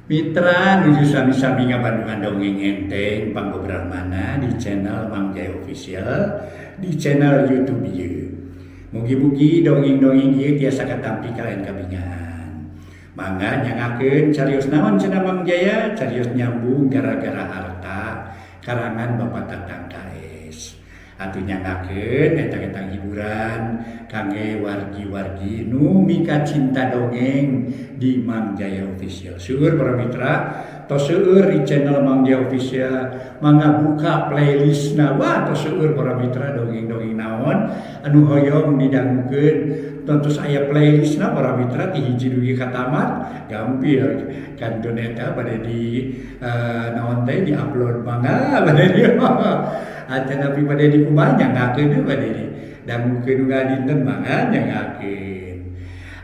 Mitra nuju sami-sami ngabandungan dongeng enteng panggobrahmana di channel Mang Jaya Official di channel YouTube ieu. Mugi-mugi dongeng-dongeng ieu tiasa katampi kalayan kabingahan. Mangga nyangakeun carios naon cenah Mang Jaya, carios nyambung gara-gara harta karangan Bapak Tatang KS. Atuh nyangakeun eta-eta hiburan kangge wargi-wargi nu mika cinta dongeng di Mang Jaya Official. Seueur para mitra, tos seueur di channel Mang Jaya Official, mangga buka playlistna. Wah, tos seueur para mitra dongeng-dongeng naon anu hoyong didangukeun. Tos aya playlistna para mitra ti hiji dugi ka tamat, gampil kantun eta bade di naon teh di-upload mangga bade di atanapi bade di kumaha nyangakeun bade di dangukeun unggal dinten mangga nyangakeun.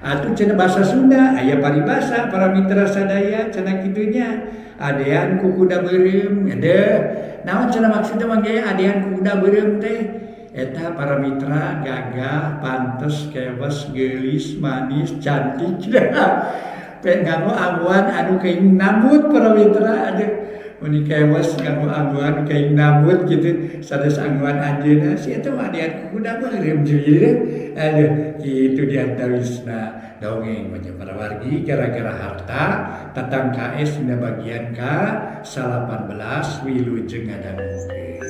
Atuh cenah bahasa Sunda aya paribasa para mitra sadaya cenah kitu nya adean ku kuda beureum edeh naon cenah maksudna Mang Jaya adean ku kuda beureum teh eta para mitra gagah pantes kewes geulis manis cantik pe nganggo angguan anu keuing nambut para mitra aduh meni kewes nganggo angguan keuing nambut gitu sanes angguan anjeunna si eta mah adean ku kuda beureum jadi aduh kitu diantawisna dongeng macam para wargi gara-gara harta Tatang KS dina bagian ka 18 wilujeng ngadangukeun.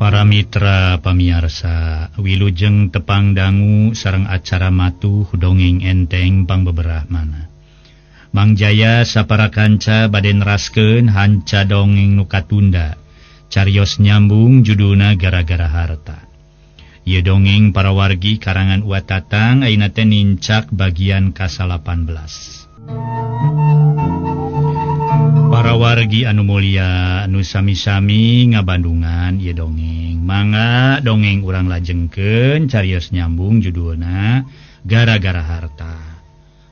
Para mitra pamiarsa wilujeng tepang dangu sareng acara matuh dongeng enteng pangbeberahmana. Mang Jaya sapara kanca bade neraskeun hanca dongeng nu katunda carios nyambung judulna gara-gara harta. Ieu dongeng para wargi karangan Uwa Tatang ayeuna teh nincak bagian ka-18. Para wargi anu mulia anu sami-sami ngabandungan ieu dongeng. Mangga dongeng urang lajengkeun carios nyambung judulna gara-gara harta.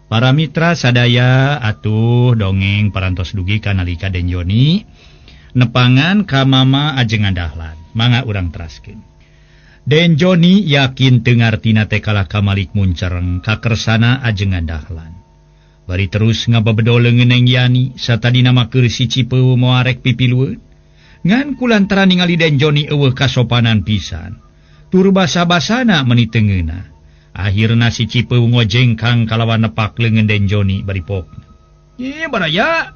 Para mitra sadaya atuh dongeng parantos dugi ka nalika Den Joni nepangan ka mama ajengan Dahlan. Mangga urang teraskeun. Den Joni yakin teu ngartina teh kalah ka Malik Muncereng kakersana ajengan Dahlan. Bari terus ngabebedo leungeun Neng Yani satadina mah keur si Cipeu moarek pipilueun. Ngan kulantaran ningali Den Joni eueuh kasopanan pisan. Tur basa-basana meuni teu ngeunah. Akhirna si Cipeu ngojengkang kalawan nepak leungeun Den Joni bari pokna. Ye baraya,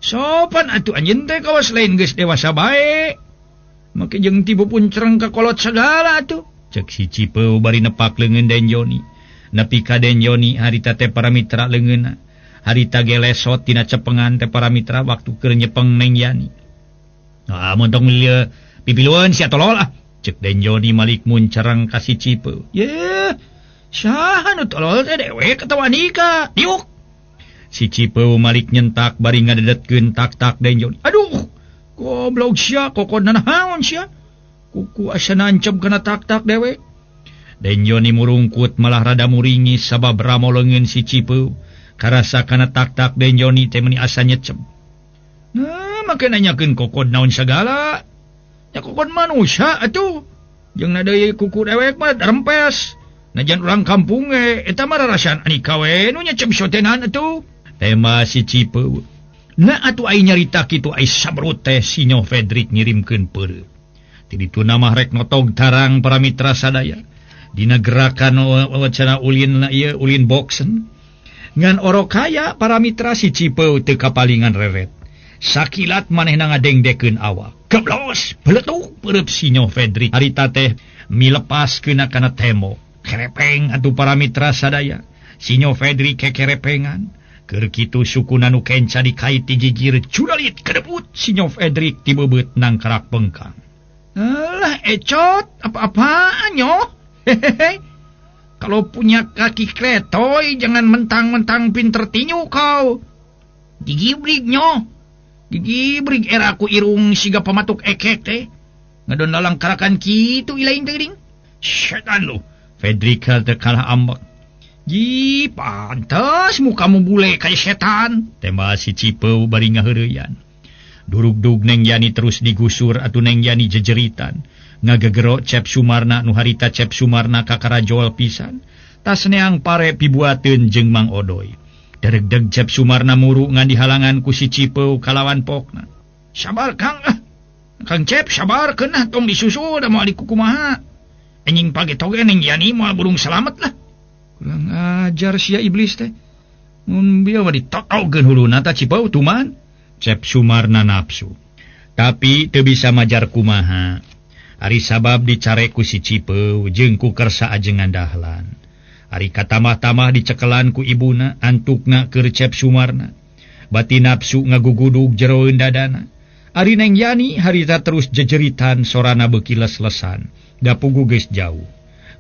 sopan atuh anjeun teh kawas lain geus dewasa bae. Make jeung tipu puncereng ka kolot sagala atuh. Cek si Cipeu bari nepak leungeun Den Joni. Nepi ka Den Joni harita teh para mitra leungeunna. Harita ge lesot tina cepengan teh para mitra waktu keur nyepeng Neng Yani. Ah montong lieu pipilueun sia tolol ah. Cek Den Joni malik muncereng ka si Cipeu. Ye, saha nu tolol teh dewek atawa nikah? Diuk. Si Cipeu malik nyentak bari ngadedetkeun tak-tak Den Joni. Aduh, goblok sia kokon naon sia? Kuku asa nancep kana tak-tak dewek. Den Joni murungkut malah rada muringis sabab ramo leungeun si Cipeu. Karasa kana tak-tak Den Joni teh meuni asa nyecep. Nah, make nanyakeun kokon naon sagala. Nya kokon manusia atuh. Jeung na deui kuku dewek mah rempes. Najan urang kampung ge eta mah rarasaan anika we nu nyecep sotenan atuh. Tema si Cipeu. Nah atuh ai nyarita kitu ai sabrut teh Sinyo Fredrik ngirimkeun peureup. Ti dituna mah rek notog tarang para mitra sadaya. Dina gerakan wacana ulin ieu ulin boxen. Ngan orok kaya para mitra si Cipeu teu kapalingan reret. Sakilat manehna ngadengdekeun awak. Geblos, beletuk peureup Sinyo Fredrik. Harita teh milepas keuna kana tembok. Kerepeng atuh para mitra sadaya. Sinyo Fredrik kekerepengan. Keur kitu sukuna nu kenca dikait ti gigir curalit kedebut Sinyo Fredrik tibebeut nangkarak bengkang. Alah ecot apa-apaan nyo. Hehehe. Kalau punya kaki kletoy jangan mentang-mentang pinter tinyu kau. Gigibrig nyo. Gigibrig era ku irung siga pamatuk ekek teh. Ngadon lalang karakan kitu ilaing teh geuning. Setan lu. Fredrika teh kalah ambek. Ji, pantes mukamu bule kayak setan. Tema si Cipeu bari ngaheureyan. Durugdug Neng Yani terus digusur atuh Neng Yani jejeritan. Ngagegero Cep Sumarna nu harita Cep Sumarna kakarajol pisan. Tas neang pare pibuateun jeung Mang Odoy. Deregdeg Cep Sumarna muru ngan dihalangan ku si Cipeu kalawan pokna. Sabar Kang ah. Kang Cep sabar keunah tong disusul da moal dikukumaha. Anjing page toge Neng Yani moal burung selamat lah. Kurang ajar sia iblis teh. Mun bieu mah ditotogeun huluna ta Cipeu tuman. Cep Sumarna nafsu. Tapi teu bisa majar kumaha. Ari sabab dicarek ku si Cipeu jeung ku kersa ajengan Dahlan. Ari katamah-tamah dicekelan ku ibuna antukna keur Cep Sumarna. Bati nafsu ngagugudug jeroeun dadana. Ari Neng Yani harita terus jejeritan sorana beuki les-lesan. Da pugu geus jauh.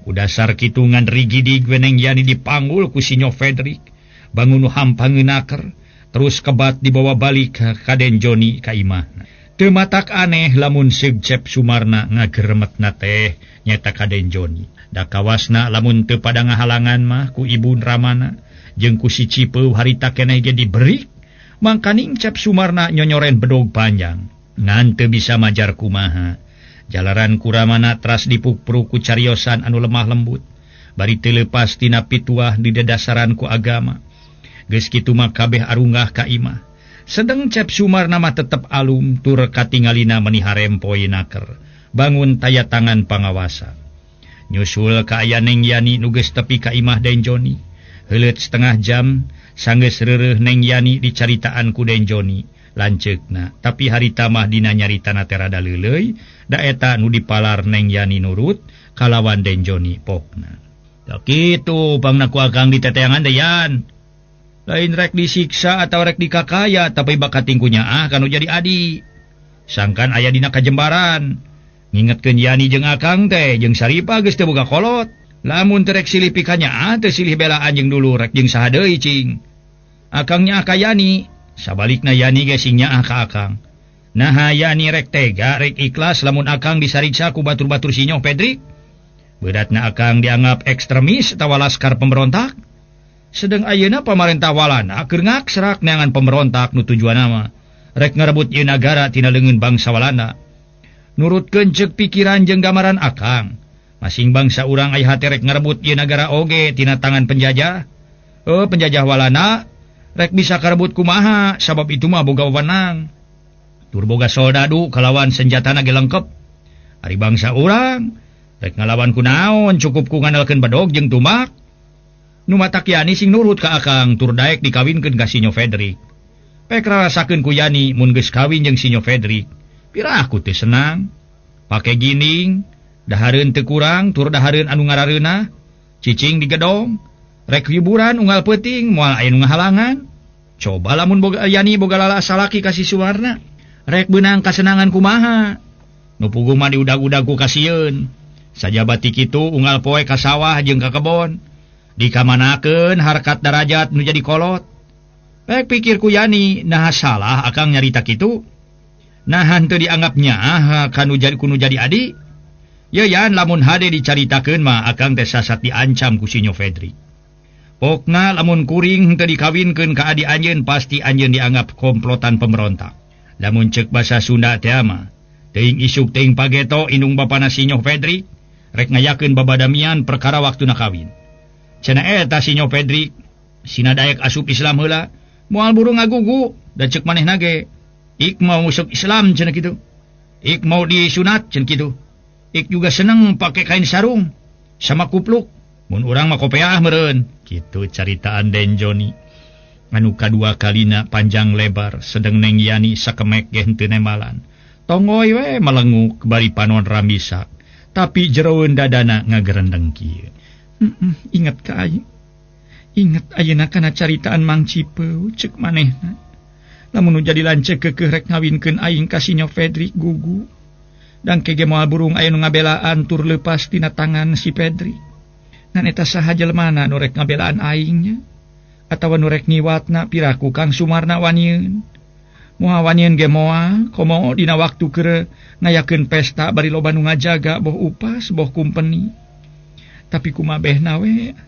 Ku dasar kitu ngan rigidig we Neng Yani dipanggul ku Sinyo Fredrik. Bangun nu hampangeun terus kebat dibawa balik ka Den Joni ka imahna. Teu matak aneh lamun seug Cep Sumarna ngageremetna teh nyeta ka Den Joni. Da kawasna lamun teu pada ngahalangan mah ku Ibu Ramana jeung ku si Cipeu harita keneh ge diberi. Mangkaning Cep Sumarna nyonyoren bedog panjang. Ngan teu bisa majar kumaha. Jalaran ku Ramana teras dipukpruk ku cariosan anu lemah lembut. Bari teu leupas tina pituah di dedasaran ku agama. Geus kitu mah kabeh arunggah ka imah. Sedeng Cep Sumarna mah tetep alum tur katingalina meni harempoy naker. Bangun taya tangan pangawasa. Nyusul ka aya Neng Yani nu geus tepi ka imah Den Joni. Heuleut setengah jam sanggeus reureuh Neng Yani dicaritaan ku Den Joni lanceukna. Tapi harita mah dina nyaritana teh rada leuleuy, da eta nu dipalar Neng Yani nurut kalawan Den Joni pokna. Da kitu pangna ku akang diteteangan teh Yan. Lain rek disiksa atau rek dikakaya tapi bakat tingkunya ah kanu jadi adi. Sangkan aya dina kajembaran. Ngingetkeun Yani jeung akang teh jeung Saripa geus teu boga kolot. Lamun teu rek silih pikanya ah teu silih belaan jeung dulu rek jeung saha deui cing. Akangnya ka Yani, sabalikna Yani ge sing nyaah ka akang. Naha Yani rek tega rek ikhlas lamun akang disariksa ku batur-batur sinyoh Pedrik. Beratna akang dianggap ekstremis atawa laskar pemberontak. Sedeng ayeuna pamarentah Walanda keur ngaksrak neangan pemberontak nu tujuanna mah rek ngarebut ieu nagara tina leungeun bangsa Walanda. Nurutkeun ceuk pikiran jeung gambaran akang. Masing bangsa urang aya hate rek ngarebut ieu nagara oge tina tangan penjajah. Oh, penjajah Walanda rek bisa karebut kumaha sabab itu mah boga wewenang. Tur boga soldadu kalawan senjatana ge lengkep. Ari bangsa urang rek ngalawan kunaon cukup ku ngandalkeun bedog jeung tumbak. Nu matak Yani sing nurut ka akang tur daek dikawinkeun ka Sinyo Fredrik. Pek rarasakeun ku Yani mun geus kawin jeung Sinyo Fredrik. Pira aku teh senang. Pake gining, dahareun teu kurang tur dahareun anu ngarareunah, cicing di gedong, rek hiburan unggal peuting moal aya nu ngahalangan. Coba lamun boga Yani boga lala salaki ka si Suwarna, rek beunang kasenangan kumaha. Nu puguh mah diudag-udag ku kasieun. Sajabati kitu unggal poe ka sawah jeung ka kebon. Dikamanakeun harkat darajat nu jadi kolot. Pek pikir ku Yani, naha salah akang nyarita kitu. Nah henteu dianggap nyaah kanu jadi kunu jadi adi. Ye Yan lamun hade dicaritakeun mah akang teh sasat diancam ku Sinyo Fredrik. Pokna lamun kuring henteu dikawinkeun ka adi anjeun pasti anjeun dianggap komplotan pemberontak. Lamun ceuk basa Sunda teh mah teuing isuk teuing pageto indung bapana Sinyo Fredrik rek ngayakeun babadamian perkara waktuna kawin. Cenah eta Sinyo Fredrik sina daek asup Islam heula moal buru ngagugu da ceuk manehna ge. Ik mau masuk Islam cenah kitu. Ik mau disunat cenah kitu. Ik juga seneng pakai kain sarung sama kupluk. Mun urang mah kopeah meureun. Kitu caritaan Den Joni. Anu kadua kalina panjang lebar sedeng Neng Yani sakemek ge henteu nembalan. Tongoy we melenguk bari panon ramisak. Tapi jeroeun dadana ngagerendeng kieu. Ingat ka aing. Ingat ayeuna kana caritaan Mang Cipeu ceuk manehna. Lamun nu jadi lanceuk keukeuh rek ngawinkeun aing ka Sinyo Fredrik gugu. Dangke ge moal burung aya nu ngabelaan tur leupas tina tangan si Fredrik. Ngan eta saha jelemana nu rek ngabelaan aingnya? Atawa nu rek ngiwatna piraku Kang Sumarna wanieun. Moal wanieun ge moal, komo dina waktu keur ngayakeun pesta bari loba nu ngajaga boh upas boh kumpeni. Tapi kumabehna we,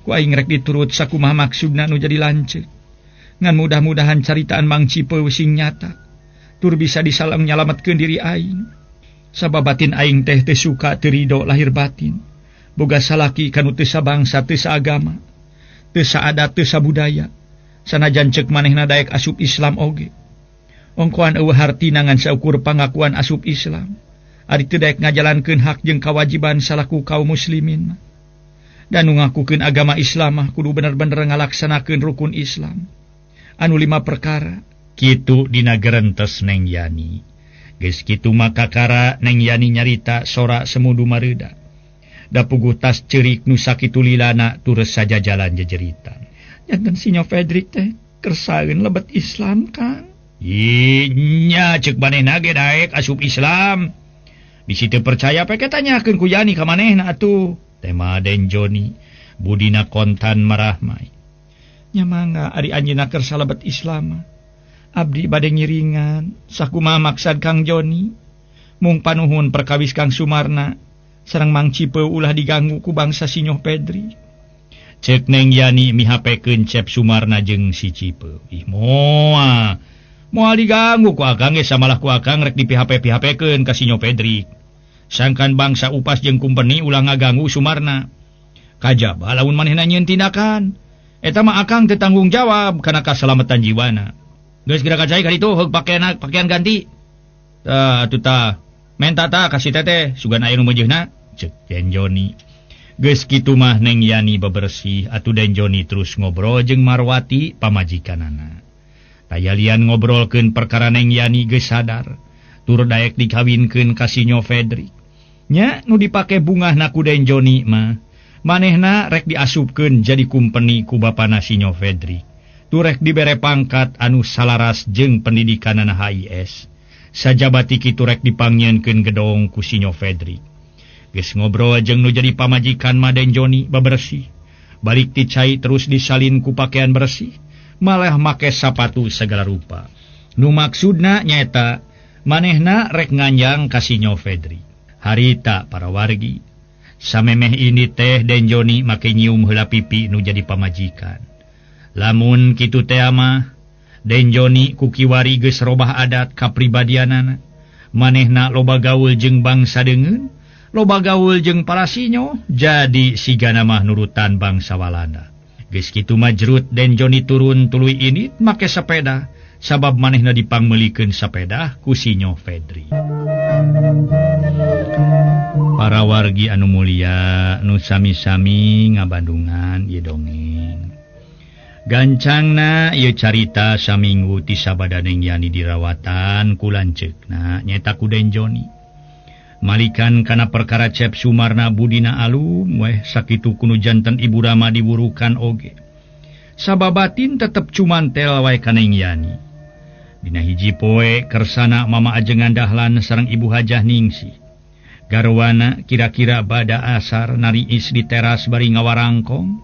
ku aing rek diturut sakumaha maksudna nu jadi lanceuk. Ngan mudah-mudahan caritaan Mang Cipeu sing nyata tur bisa disalam nyalametkeun diri aing. Sabab batin aing teh teu suka teu rido lahir batin. Boga salaki kanu teu sabangsa teu saagama, teu saadat teu sabudaya. Sanajan ceuk manehna daek asup Islam oge. Ongkoan eueuh hartina ngan saukur pangakuan asup Islam. Ari teu daek ngajalankeun hak jeung kawajiban salaku kaum muslimin. Dan nu ngakukeun agama Islam mah kudu bener-bener ngalaksanakeun rukun Islam. Anu 5 perkara. Kitu dina gerentes Neng Yani. Geus kitu mah kakara Neng Yani nyarita sora semudu mareuda. Da puguh tas ceurik nu sakitu lilana turus sajajalan jejeritan. Janten Sinyo Fredrik teh kersaeun lebet Islam Kang. Ih nya ceuk manehna ge daek asup Islam. Bisi teu percaya peke tanyakeun ku Yani ka manehna atuh. Tema Den Joni budina kontan marahmai. Nya mangga ari anjeunna kersa lebet Islam. Abdi bade ngiringan sakumaha maksad Kang Joni. Mung panuhun perkawis Kang Sumarna sareng Mang Cipeu ulah diganggu ku bangsa Sinyo Pedri. Cek Neng Yani mihapekeun Cep Sumarna jeung si Cipeu. Ih moal. Moal diganggu ku akang ge samalah ku akang rek dipihape-pihapekeun ka Sinyo Pedri. Sangkan bangsa upas jeung kumpeni ulah ngaganggu Sumarna. Kajaba lamun manehna nyieun tindakan. Eta mah akang teu tanggung jawab kana kasalamatan jiwana. Geus geura ka cai ka ditu heug pakaian ganti. Tah atuh tah. Menta tah ka si teteh sugan aya nu meujeuhna. Ceuk Den Joni. Geus kitu mah Neng Yani bebersih atuh Den Joni terus ngobrol jeung Marwati pamajikanana. Tayalian ngobrolkeun perkara Neng Yani geus sadar. Tur daek dikawinkeun ka Sinyo Fedrik. Nya nu dipake bungahna ku Den Joni mah manehna rek diasupkeun jadi kumpeni ku bapana Sinyo Fedrik. Tur rek dibere pangkat anu salaras jeung pendidikanana HIS. Sajabati kitu rek dipangnyieunkeun gedong ku Sinyo Fedrik. Geus ngobrol jeung nu jadi pamajikan mah Den Joni bebersih. Balik ti cai terus disalin ku pakaian bersih, malah make sapatu segala rupa. Nu maksudna nyaeta manehna rek nganjang ka Sinyo Fedrik. Harita para wargi. Samemeh ini teh Den Joni make nyium heula pipi nu jadi pamajikan. Lamun kitu teh mah Den Joni ku kiwari geus robah adat kapribadianana. Manehna loba gaul jeung bangsa deungeun, loba gaul jeung para sinyo, jadi sigana mah nurutan bangsa Walanda. Geus kitu mah jerut Den Joni turun tuluy init make sepeda, sabab manehna dipangmeulikeun sepeda ku Sinyo Fedri. Para wargi anu mulia nu sami-sami ngabandungan ieu dongeng. Gancangna ieu carita saminggu ti sabada Neng Yani dirawatan ku lanceukna nyaeta ku Den Joni. Malikan kana perkara Cep Sumarna budina alum weh sakitu kunu janten Ibu Rama diwurukan oge. Sababatin tetep cumantel wae ka Neng Yani. Dina hiji poe kersana Mama Ajengan Dahlan sareng Ibu Hajah Ningsih. Garwana kira-kira bada asar nariis di teras bari ngawarangkong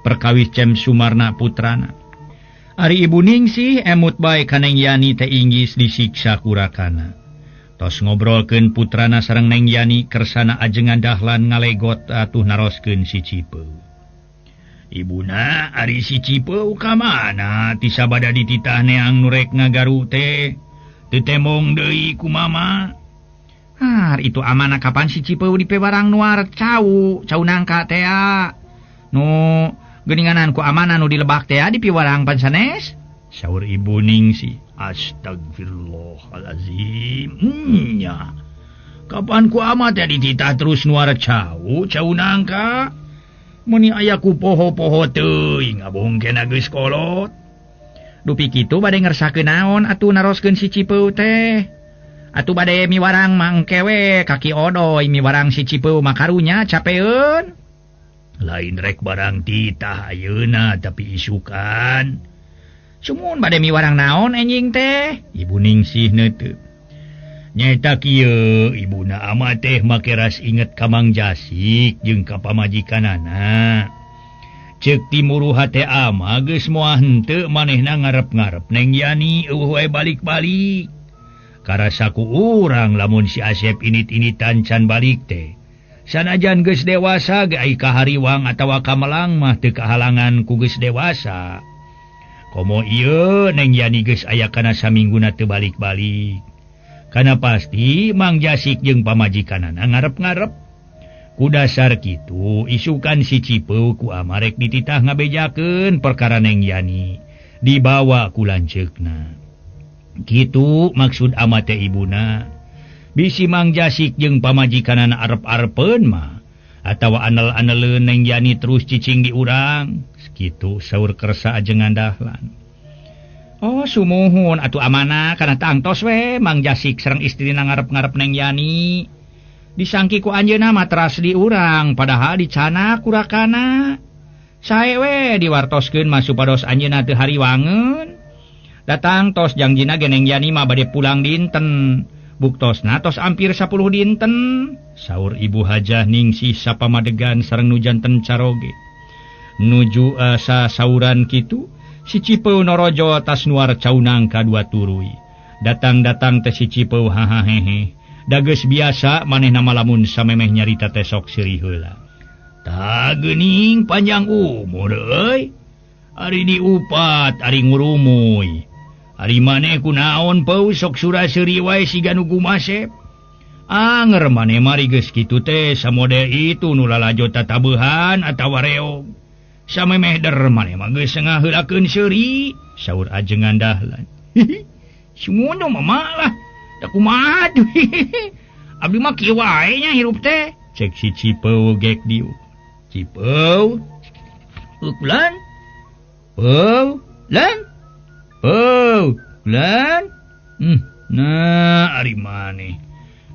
perkawis Cem Sumarna putrana. Ari Ibu Ningsih emut bae ka Neng Yani teh inggis disiksa kurakana. Tos ngobrolkeun putrana sareng Neng Yani kersana Ajengan Dahlan ngalegot atuh naroskeun si Cipeu. Ibuna ari si Cipeu ka mana ti sabada dititah neang nu rek ngagaru teh teu temong deui ku mama. Har itu amana kapan si Cipeu dipewarang nuar cau cau nangka tea. Nu geuninganan ku amana nu dilebak tea dipiwarang pansanes. Saur Ibu Ningsih. Astagfirullahalazim. Nya. Kapan ku amat ya dititah terus nuara cau, cau nangka. Meni aya ku poho-poho teuing ngabohongkeun geus kolot. Dupi kitu bade ngersakeun naon atuh naroskeun si Cipeu teh. Atuh bade miwarang mangke we kaki odoy miwarang si Cipeu mah karunya capeun. Lain rek barang titah ayeuna tapi isukan. Sumun bade miwarang naon enjing teh? Ibu Ningsih neuteuk. Nyaeta kieu ibuna ama teh make ras inget ka Mang Jasik jeung ka pamajikanana. Ceuk timuru hate ama geus moal henteu manehna ngarep-ngarep Neng Yani eueuh we balik-balik. Karasa ku urang lamun si Asep init-initan can balik teh. Sanajan geus dewasa ge ai ka hariwang atawa ka melang mah teu kahalangan ku geus dewasa. Komo ieu Neng Yani geus aya kana samingguna teu balik-balik. Kana pasti Mang Jasik jeung pamajikanana ngarep-ngarep. Ku dasar kitu isukan si Cipeu ku amarek dititah ngabejakeun perkara Neng Yani dibawa ku lanceukna. Kitu maksud ama teh ibuna. Bisi Mang Jasik jeung pamajikanana arep-arepeun mah atawa anel-aneleun Neng Yani terus cicing di urang. Kitu saur kersa ajengan Dahlan. Oh sumuhun atuh amana kana tangtos we Mang Jasik sareng istrina ngarep-ngarep Neng Yani. Disangki ku anjeunna mah teras di urang padahal dicana kurakana. Sae we diwartoskeun mah supados anjeunna teu hariwangeun. Datang tos jangjina ge Neng Yani mah bade pulang dinten. Buktosna tos hampir 10 dinten. Saur Ibu Hajah Ningsih sapamadegan sareng nu janten caroge. Nuju asa sauran kitu si Cipeu norojo tas nuar caunang kadua turuy. Datang-datang teh si Cipeu hahahehe. Da geus biasa manehna malamun samemeh nyarita teh sok seuri heula. Tah geuning panjang umur euy. Ari diupat ari ngurumuy. Ari maneh kunaon peuh sok sura seuri wae siga nu gumasep. Anger maneh mari geus kitu teh samode itu nu lalajo tatabehan atawa reog. Samemeh der maneh mah geus ngaheulakeun seuri, saur ajengan Dahlan. Sumuno mama lah, da kumaha tuh. Abdi mah kieu wae nya hirup teh. Cek si Cipeu gek dieu. Cipeu. Ukulan. Peu, lan. Peu, lan. Nah ari maneh.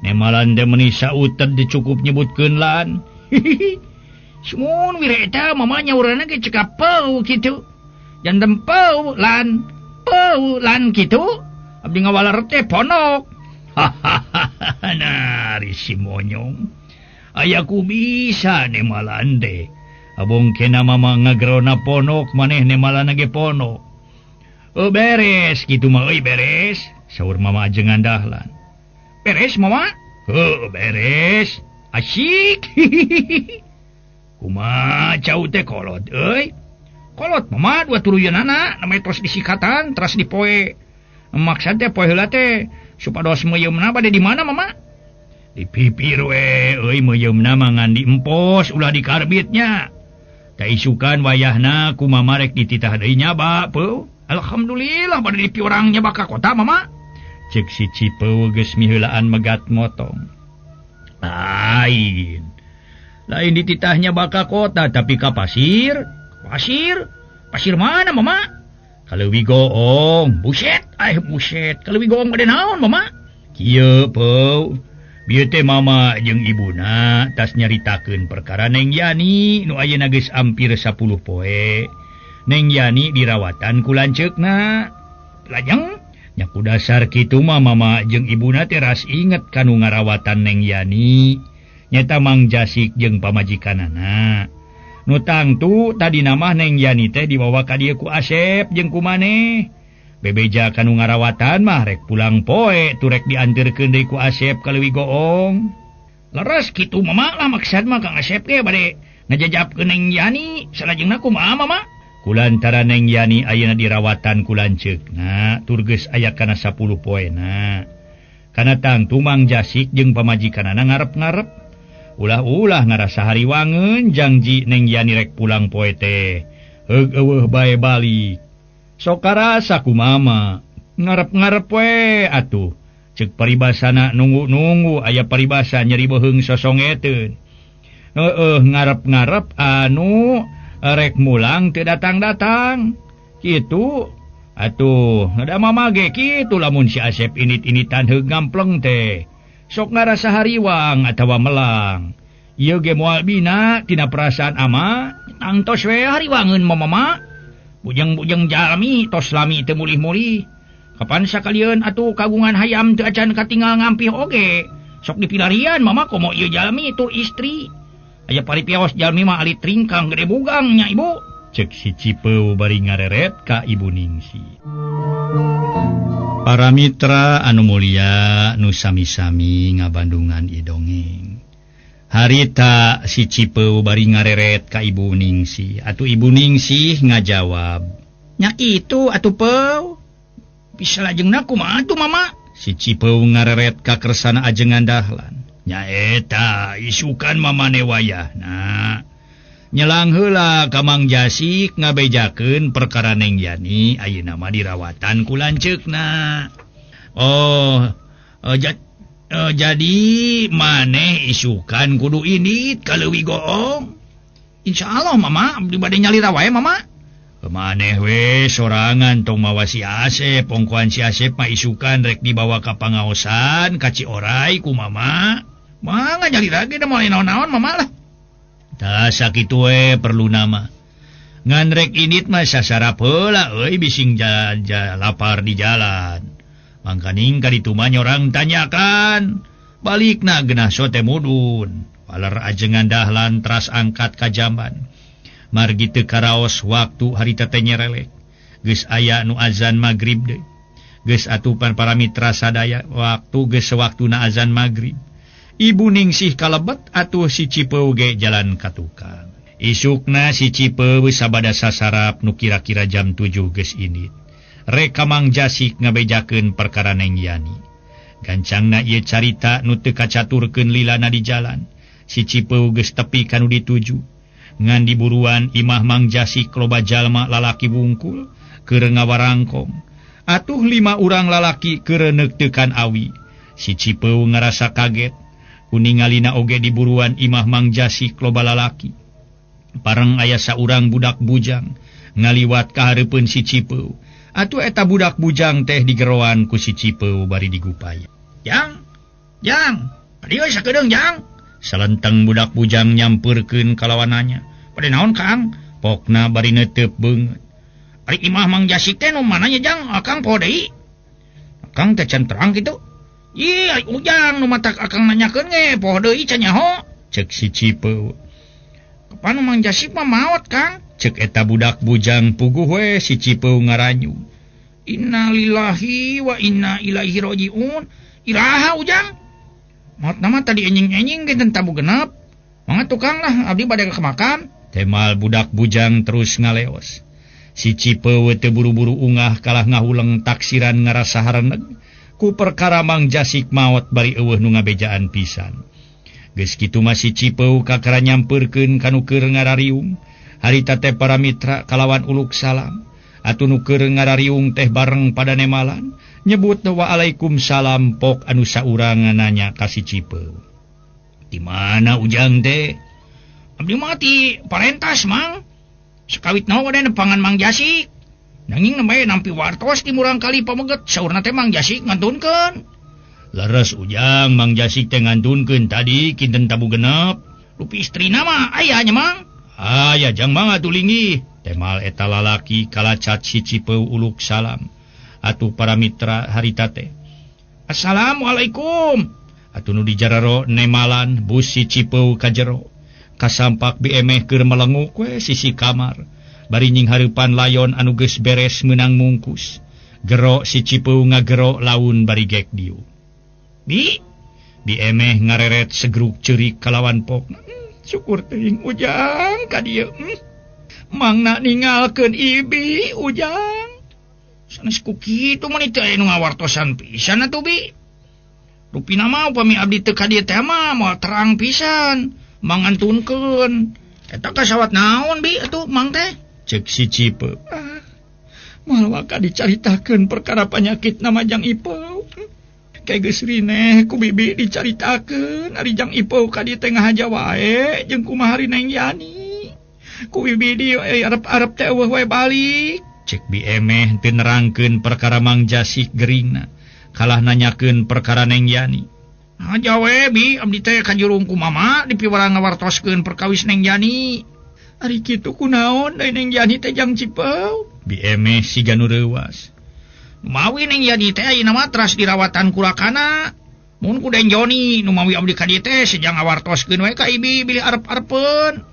Nemalan teh meuni sauted dicukup nyebutkeun lan. Sumun wira eta mama nyaurana ge cekap peu kitu. Janten peu lan kitu. Abdi ngawaler teh ponok. Hahaha nah ari si monyong. Aya ku bisa nemalan teh. Abong kena mama ngagerona ponok maneh nemalan ge ponok. Oh beres kitu mah euy beres. Saur mama ajengan Dahlan. Beres mama? Heuh beres. Asyik. Kumaha cau teh kolot euy. Kolot mama dua turuyeunana namanya tos disikatan teras dipoe. Maksad teh poe heula teh supados meuyeumna bade di mana mama? Di pipir we euy meuyeumna mah ngan diempos ulah dikarbitnya. Ta isukan wayahna ku mama rek dititah deui nyaba peuh. Alhamdulillah bade dipiorang nyaba ka kota mama. Cek si Cipeu geus miheulaan megat motong. Lain. Lain dititahnya baka kota tapi ka pasir. Pasir? Pasir mana mama? Kaleuwi goong. Buset, ay buset. Kaleuwi goong bade naon mama? Kieu peuh. Bieu teh mama jeung ibuna tas nyaritakeun perkara Neng Yani nu ayeuna geus hampir 10 poe. Neng Yani dirawatan ku lanceukna. Lajeng nya ku dasar kitu mah mama jeung ibuna teh ras inget kanu ngarawatan Neng Yani. Nyeta Mang Jasik jeung pamajikanana. Nu tangtu tadi mah Neng Yani teh dibawa ka dieu ku Asep jeung ku maneh. Bebeja kanu ngarawatan mah rek pulang poe tu rek dianterkeun deui ku Asep ka Leuwi Goong. Leres kitu mama lah maksad mah Kang Asep ge bade ngajajapkeun Neng Yani salajengna kumaha mama? Kulantaran Neng Yani ayeuna dirawatan ku lanceukna tur geus aya kana 10 poena. Kana tangtu Mang Jasik jeung pamajikanana ngarep-ngarep. Ulah-ulah ngarasa hariwangeun jangji Neng Yani rek pulang poe teh. Heug eueuh bae balik. Sok karasa ku mama ngarep-ngarep we atuh. Ceuk paribasana nunggu-nunggu aya paribasa nyeri beuheung sosongeteun. Heueuh ngarep-ngarep anu rek mulang teu datang-datang. Kitu atuh da mama ge kitu lamun si Asep init-initan heug ngampleng teh. Sok ngarasa hariwang atawa melang. Ieu ge moal bina tina perasaan ama tangtos we hariwangeun mama. Bujeng-bujeng jalmi tos lami teu mulih-mulih. Kapan sakalieun atuh kagungan hayam teu acan katinggal ngampih oge. Sok dipilarian mama komo ieu jalmi tur istri. Aya paripios jalmi mah alit ringkang gede bugang nya ibu. Cek si Cipeu bari ngareret ka Ibu Ningsih. Para mitra anu mulia nu sami-sami ngabandungan idongeng. Harita si Cipeu bari ngareret ka Ibu Ningsih. Atuh Ibu Ningsih ngajawab, "Nya kitu atuh Peu. Bisa lajengna kumaha atuh mama?" Si Cipeu ngareret ka kersana ajengan Dahlan. Nyaeta isukan mamane wayahna. Nyelang heula ka Mang Jasik ngabejakeun perkara Neng Yani ayeuna mah dirawatan ku lanceukna. Oh, jadi maneh isukan kudu indit ka Leuwi Goong. Insyaallah mama, abdi bade nyalira wae mama. Maneh we sorangan tong mawa si Asep, pongkoan si Asep mah isukan rek dibawa ka pangaosan ka Ciorai ku mama. Mangga nyalira ge da moal naon-naon mama lah. Tah sakitu we perlu nama. Ngan rek indit mah sasarap heula euy bising lapar di jalan. Mangkaning ka ditu mah nyorang tanyakan. Balikna geunah sote mudun. Waler ajengan Dahlan teras angkat ka jamban. Margi teu karaos waktu harita teh nyerelek. Geus aya nu azan magrib deui. Geus atupan para mitra sadaya waktu geus sawaktuna azan magrib. Ibu Ningsih kalebet atuh si Cipeu ge jalan ka tukang. Isukna si Cipeu sabada sasarap nu kira-kira jam 7 geus indit. Rek ka Mang Jasik ngabejakeun perkara Neng Yani. Gancangna ieu carita nu teu kacaturkeun lilana di jalan. Si Cipeu geus tepi ka nu dituju. Ngan diburuan imah Mang Jasik loba jalma lalaki wungkul keur ngawarangkong. Atuh 5 urang lalaki keur neuktekan awi. Si Cipeu ngarasa kaget. Kuningalina oge diburuan imah Mang Jasik loba lalaki. Pareng aya saurang budak bujang ngaliwat ka hareupeun si Cipeu. Atuh eta budak bujang teh digeroan ku si Cipeu bari digupaya. Jang, jang, dieu sakedeung jang. Salenteng budak bujang nyampeurkeun kalawananya. Bade naon Kang? Pokna bari neuteup beungeut. Ari imah Mang Jasik teh nu mana nya jang? Akang poho deui. Akang teh can terang kitu. Ih, ari ujang nu matak akang nanyakeun ge poho deui can nyaho. Ceuk si Cipeu. Kapan Mang Jasik mah maot Kang? Ceuk eta budak bujang puguh we si Cipeu ngaranyu. Innalillahi wa inna ilaihi rajiun. Iraha ujang? Maot nama tadi enjing-enjing ge tabu genep. Mangga tukang lah abdi bade ka makam. Temal budak bujang terus ngaleos. Si Cipeu teu buru-buru ungah kalah ngahuleng taksiran ngarasa hareneg ku perkara Mang Jasik maot bari eueuh nu ngabejaan pisan. Geus kitu mah si Cipeu kakara nyampeurkeun ka nu keur ngarariung. Harita teh para mitra kalawan uluk salam. Atuh nu keur ngarariung teh bareng pada nemalan nyebut waalaikumsalam pok anu saurang nanya ka si Cipeu. Di mana ujang teh? Abdi mah ti parentas Mang. Sakawit naon wae nepangan Mang Jasik. Nanging nembe nampi wartos di murang kali pameget saurna teh Mang Jasik ngantunkeun. Leres ujang Mang Jasik teh ngantunkeun tadi kinten tabu genep. Rupi istrina mah aya nya Mang. Aya jang mang atuh linggih. Temal eta lalaki kalacat si Cipeu uluk salam. Atuh para mitra harita teh. Assalamualaikum. Atuh nu dijararo nemalan bus si Cipeu ka jero. Kasampak biemeh keur melenguk we sisi kamar. Bari nying hareupan layon anu geus beres meunang mungkus. Gero si Cipeu ngagero laun bari gek dieu. Bi, biemeh ngareret segruk ceurik kalawan pok. Syukur teuing ujang ka dieu. Mangna ningalkeun ibi ujang. Sanes ku kitu mah teu aya nu ngawartosan pisan atuh bi. Rupina mah upami abdi teu ka dieu teh mah moal terang pisan. Mangantunkeun. Eta kasawat naon bi atuh mang teh? Ceuk si Cipeu. Ah, moal waka dicaritakeun perkara panyakit nama Jang Ipeu. Kayak geus rineh ku bibi dicaritakeun ari Jang Ipeu ka dieu teh ngahaja wae jeung kumaha ari Neng Yani. Ku bibi di arep-arep teh eueuh wae balik. Cek bi emeh teu nerangkeun perkara Mang Jasik geringna. Kalah nanyakeun perkara Neng Yani. Haja we bi abdi teh kajurung ku mama dipiwarang ngawartoskeun perkawis Neng Yani. Ari kitu kunaon deui Neng Yani teh Jang Cipeu? Bi emeh siga nu reuwas. Mawi Neng Yani teh ayeuna mah teras dirawatan ku rakana. Mun ku Den Joni nu mawi abdi ka dieu teh sejang ngawartoskeun we ka ibi bilih arep-arepeun.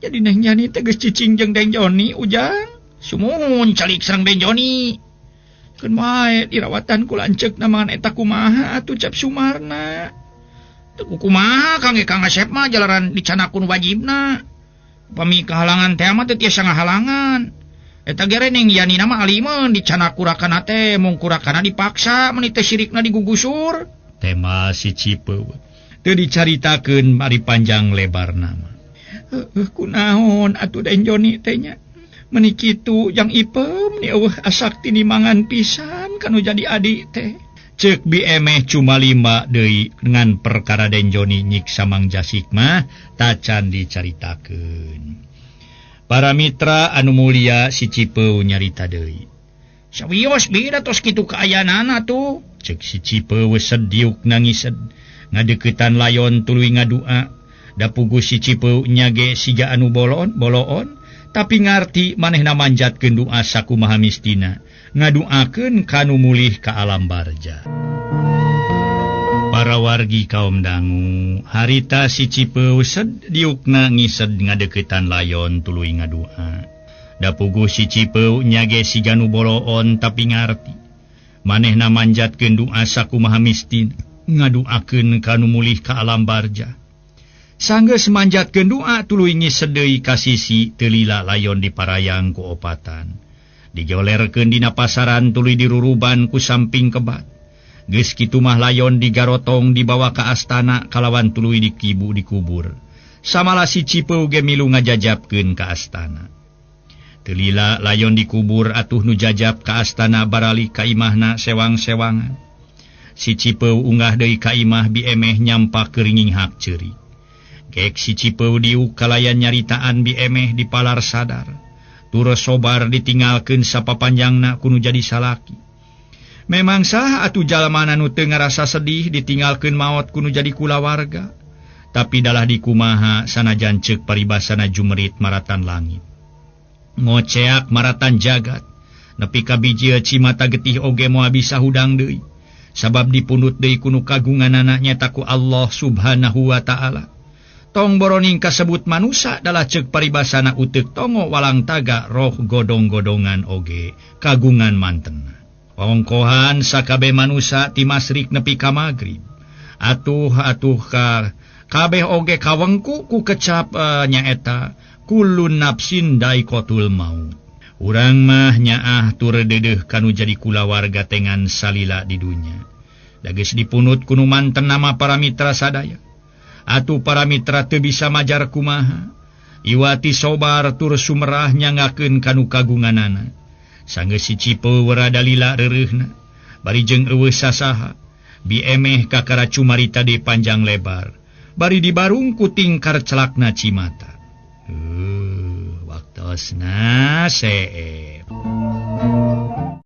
Jadi Neng Yani teh geus cicing jeung Den Joni ujang. Sumuhun calik sareng Den Joni. Keun wae dirawatan ku lanceukna mangan eta kumaha atuh cap Sumarna. Teu kumaha Kang Kang Asep mah jalaran dicanakun wajibna. Upami kahalangan teh mah teu tiasa ngahalangan. Eta gerening Yani nama alimeun dicana kurakana teh mung kurakana dipaksa meuni teh sirikna digugusur. Tema si Cipeu teu dicaritakeun mari panjang lebar nama. Heuh kunaon atuh Den Joni teh nya. Meuni kitu jang Ipem ni eueuh asak tinimangan pisan kanu jadi adik teh. Ceuk Bi Emeh cumalima deui ngan perkara Den Joni nyiksa Mang Jasik mah tacan dicaritakeun. Para mitra anu mulia si Cipeu nyarita deui. Sawios beda tos kitu kaayaanana tuh. Ceuk si Cipeu sediuk nangised ngadeuketan layon tuluy ngadua. Da puguh si Cipeu nya ge siga anu boloon tapi ngarti manehna manjatkeun doa sakumaha mistina ngaduakeun kanu mulih ka alam barja. Para wargi kaum dangu harita si Cipeu sediukna ngised ngadeuketan layon tuluy ngadua. Da puguh si Cipeu nya ge siga nu boloon tapi ngarti manehna manjatkeun doa sakumaha mistina ngaduakeun kanu mulih ka alam barja. Sanggeus manjatkeun doa tuluy ngised deui ka sisi teu lila layon diparayang ku opatan. Dijolerkeun dina pasaran tuluy diruruban ku samping kebat. Geus kitu mah layon digarotong dibawa ka astana kalawan tuluy dikibu dikubur. Samala si Cipeu ge milu ngajajabkeun ka astana. Teu lila layon dikubur atuh nu jajab ka astana barali ka imahna sewang-sewangan. Si Cipeu unggah deui ka imah Bi Emeh nyampak keuringing hak ceurik. Gek si Cipeu diuk kalayan nyaritaan Bi Emeh dipalar sadar. Tur sobar ditinggalkeun sapapanjangna kunu jadi salaki. Memang sah atuh jalmana nu teu ngarasa sedih ditinggalkeun maot kunu jadi kulawarga. Tapi dalah dikumaha sanajan ceuk paribasana jumerit maratan langit. Ngoceak maratan jagat. Nepi ka bijil cimata getih oge moal bisa hudang deui. Sabab dipundhut deui kunu kagunganana nyaeta ku Allah Subhanahu wa ta'ala. Tong boroning kasebut manusa dalah ceuk paribasana uteuk tongo walang taga roh godong-godongan oge kagungan mantena. Ongkohan sakabe manusa ti masrik nepi ka magrib. Atuh atuh ka kabeh oge kawengku ku kecap nyaeta kullu nafsin daikotul maut. Urang mah nyaah tur deudeuh kanu jadi kulawarga tengan salila di dunya. Da geus dipunut kunu manten nama para mitra sadaya. Atuh para mitra teu bisa majar kumaha. Iwati sobar tur sumerah nyangakeun kanu kagunganana. Sanggeus si Cipeu rada lila reureuhna, bari jeung eueuh sasaha. Bi Emeh kakara cumarita di panjang lebar, bari dibarung ku tingkar celakna cimata. Waktosna seep.